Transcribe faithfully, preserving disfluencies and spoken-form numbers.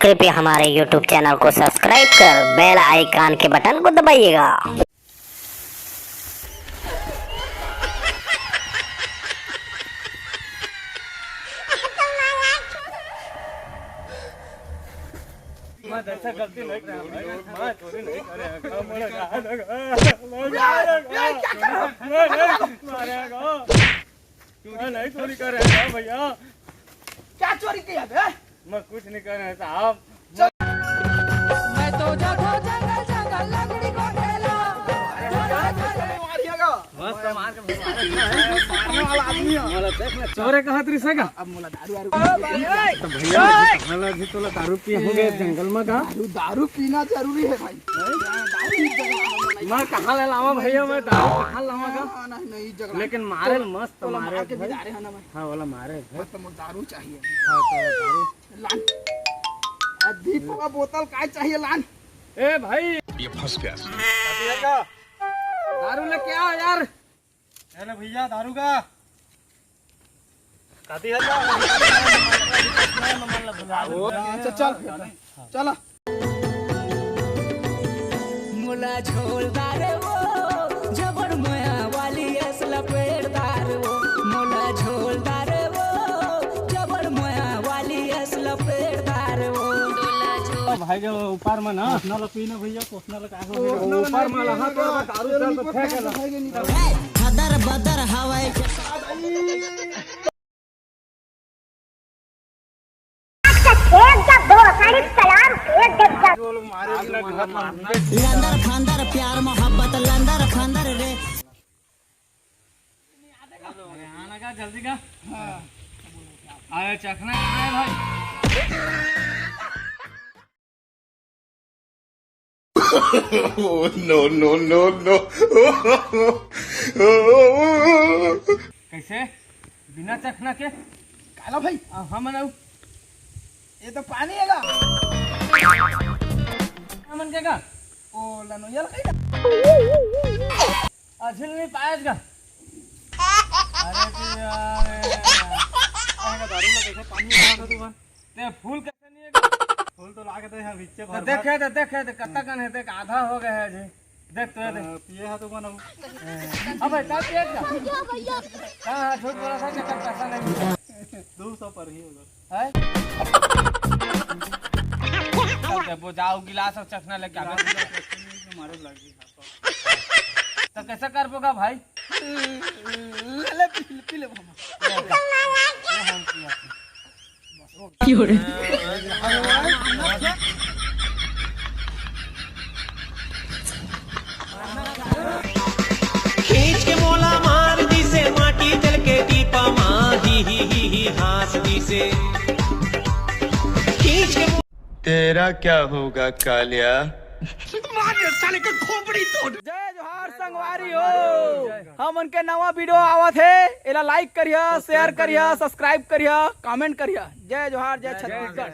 कृपया हमारे YouTube channel को सब्सक्राइब कर बेल आइकन के बटन को दबाइएगा। मैं ऐसा गलती नहीं करे भाई, मैं चोरी नहीं करे, मोला कहा लगा, मोला कहा लगा, मोला नहीं मारेगा। मैं नहीं चोरी कर रहे हैं भैया। क्या चोरी किया बे? मैं कुछ नहीं कर रहे साहब। मैं तो जाता जंगल जंगल लकड़ी को ढेला। मारिएगा। मस्त मार के मारने वाला आदमी है। चोरे कहा तरी से का? अब मोला दारू वारू तो भैया, अभी तोला दारू पिए होंगे जंगल में का? दारू, दारू पीना जरूरी है भाई। दारू पीना जरूरी है। मैं कहाँ ले लावा भैया, मैं दारू कहाँ लावा का? हाँ, नहीं, नहीं, जगह लेकिन मारे तो, मस्त तो मारे मार के भाई। बिगाड़े है ना भाई। हाँ, वाला मारे भाई। बस तो मोर दारू चाहिए। हाँ, तो दारू। लान। अभी तो बोतल काय चाहिए लान। ए भाई। ये फंस गया। दारू लेके आओ यार। अरे भैया, दारू का? काती है क्या? अच्छा, चल फिर, चला। मोला झोलदार वो, जबर मया वाली अस लपेटदार वो। मोला झोलदार वो, जबर मया वाली अस लपेटदार वो। भाई जो ऊपर में ना, कोसना ला पीना भैया, कोसना ला का हो? ऊपर में लहा तो दारू चल तो फेंक ला। खदर बदर हवाई। एक जब दो साढ़े सलाम, एक जब जब। लंदर फंदर प्यार मोहब्बत लंदर फंदर रे। अरे आना का जल्दी का। अरे चखना कहाँ है भाई? Oh, no, no, no, no। कैसे? बिना चखना के? काला भाई। आ, हाँ, मनाऊ। ये तो पानी है का? क्या मन के का? ओ, लनो, ये लगे का? अझिल नहीं पायस का? अरे तू यार। अरे दारू लगे, पानी में कहाँ था तू बन? ते फूल कैसे नहीं है का? फूल तो लागे थे यहाँ नीचे तो भर देखे, भर। तो देखे, तो कत्ता कन है, देख आधा हो गया है जी। देख तो, देख। पिए है तो बन अब। अबे, तब पिए क्या? भैया, भैया। हाँ, हाँ, झूठ बोला था, चक्कर पैसा नहीं मिला। दो सौ पर ही होगा। है? चल, दे, वो जाओ, गिलास और चखना लेके आ। गिलास, गिलास रखेंगे, हमारे लग गई। तो कैसे करबो का भाई? ले, ले, पी ले, पी ले, मामा। ले, ले, हम पिया। खींच के मोला मार दिसे माटी जल के दीपा मा, ही, ही, ही, ही, हाँस दिसे। खींच के मो- तेरा क्या होगा कालिया? जय जोहार संगवारी हो, हमन के नवा वीडियो आवत हे, एला like करिहा, share करिहा, subscribe करिहा, comment करिहा। जय जोहार, जय छत्तीसगढ़।